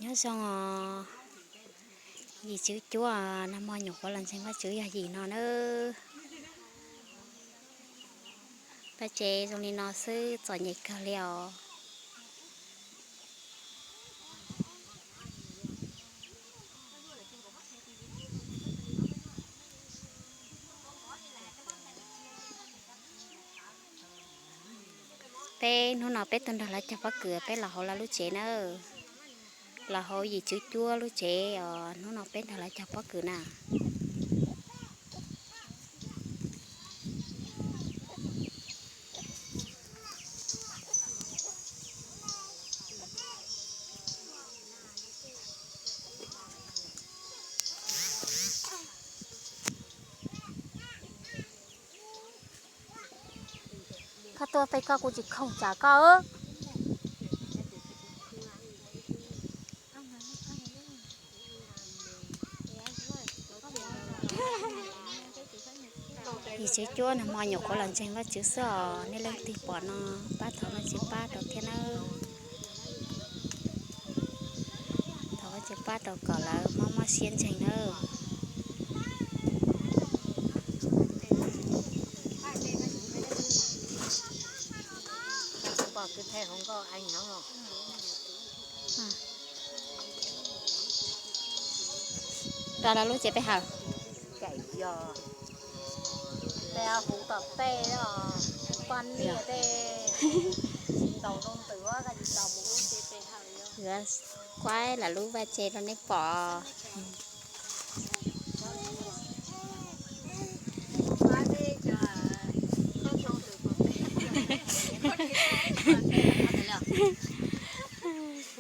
Nyob zoo os, yim tswv cuab, nag hmo nyuam qhuav los ntseeg Vajtswv yog yim no nawb. Paj tsev zoo li no xwb txom nyem kawg li os. Peb hnub no peb tuaj nrog lawv cog pob kws, peb los hauv lawv lub tsev na, los hauv yim tswv cuab lub tsev os, hnub no peb nrog lawv cog pob kws na. Koj tuaj pem koj kuv tsis khoom tsam koj. Yim tswv cuab nag hmo nyuam qhuav los ntseeg Vajtswv xwb os, nej leej twg pom no pab thov Vajtswv pab rau thiab nawb. Thov Vajtswv pab rau kom lawv mob mob siab ntseeg nawb. Rau lawv lub tsev peb hawm. Tej hu tom tej, poj niam tej, tsis ntaus rau ntawm, tsis ntaus mus lub tsev peb hawm. Yuav kuaib lawv lub vaj tsev rau nej pom.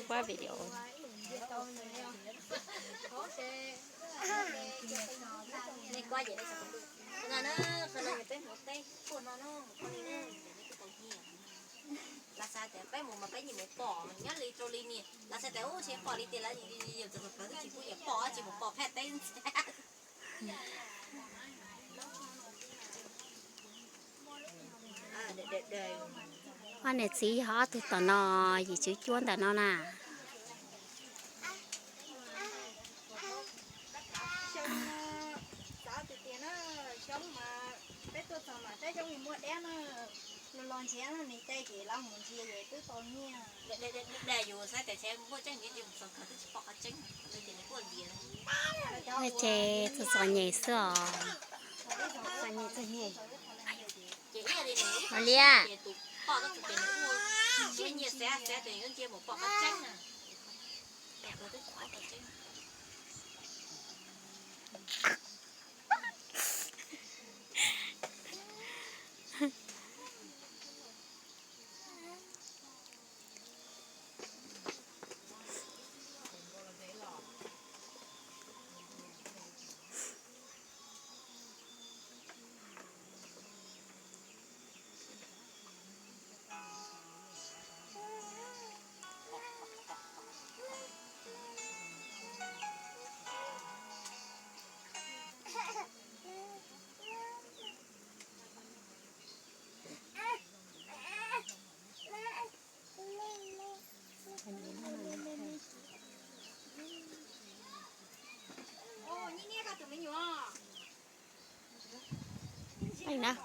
Kuaib video. Las xav tias peb mus mas peb nyiam mus pom nyob li rau li ni, las xav tias ub tsis pom li tiag, lawv txawm pom twb tsis pub nyiam pom, tsis mus pom phaj teb ntxiv. Ob niam txiv yog ob tug tom no, yim tswv cuab ntawm no na. Xyoo, xav tias tias na, xyoo mas peb tuaj txog mas peb xyoo muaj dab na, los los nrhiav no nws cai ces los mus nrhiav ces twb tau nyiaj. Vaj tsev txom txom nyem xwb os. Txom nyem txom nyem. Ua liaj.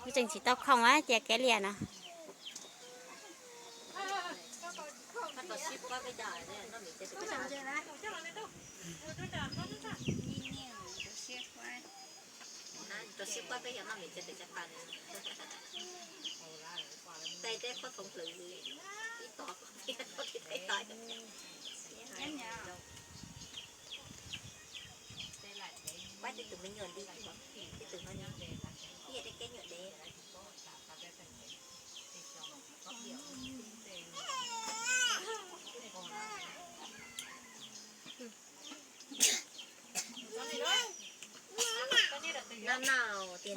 Kuv tseem tsis tau khoom cia kev liam no. Pab tej tus me nyuam li, tej tus no, ib yam tej kev nyuam dev.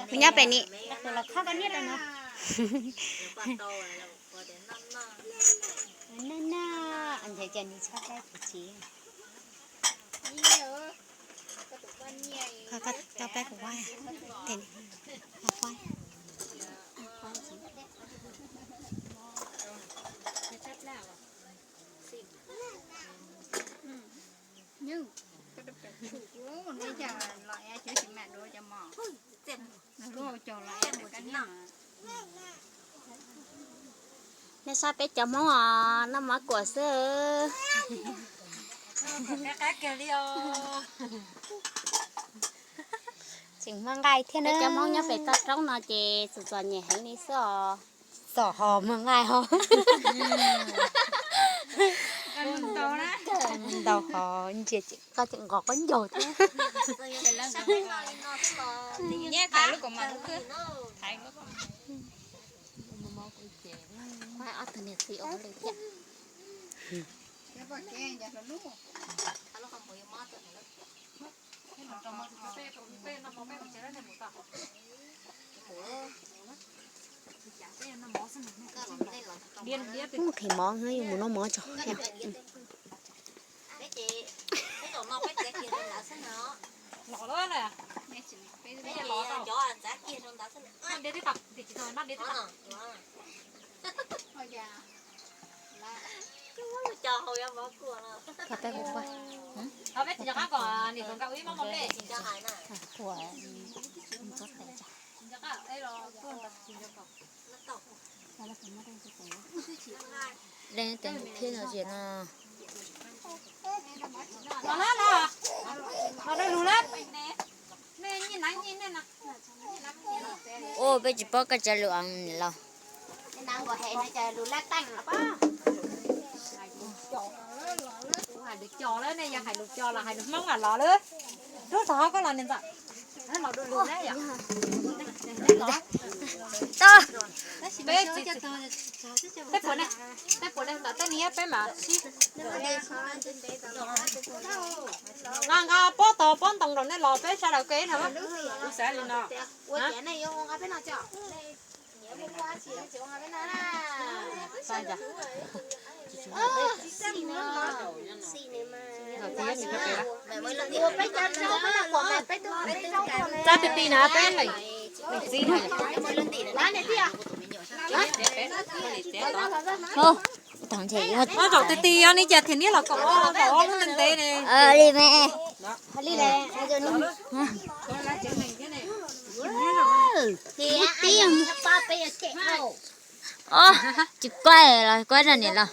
Kuv nyob pem ni. Noj noj, ntshe cas nws txhob caij kuv txiv. Koj tau pab kuv quaj, tes no quaj. Nej saib peb cov Hmoob os, noj mov kuam xwb. Tseem muaj nqaij thiab na. Peb cov Hmoob nyob pem toj roob no ces txom txom nyem heev li xwb os. Txom ho muaj nqaij ho. Ntau ho, ntsia koj tseem nqos qaub ncaug thiab. Ob tug niam txiv ua lawm thiab. Muaj qhov mov, yuav mus noj mov tso. Leej twg thiab no ces no. Ua peb tsis paub koj cov lus niam laus. Hais lus co lawm ne, yog hais lus co los hais lus Hmoob mas los lawm. Rub rau hauv koj los niam ntxawm. Los dua lus na yom. Peb, peb puas ne, peb puas ne, ntawm tej niag peb mas sib nqa nqa pob tog pob ntoo rau nej los peb sawv daws kev na. Kuv xav li no. Txawj ti ti na peb leej txiv na. Zaum ti ti os, nej cas thiaj niab los kaum ob lub ntev ntev ne. Li me. Os, tsis kuaj los kuaj rau niam laus.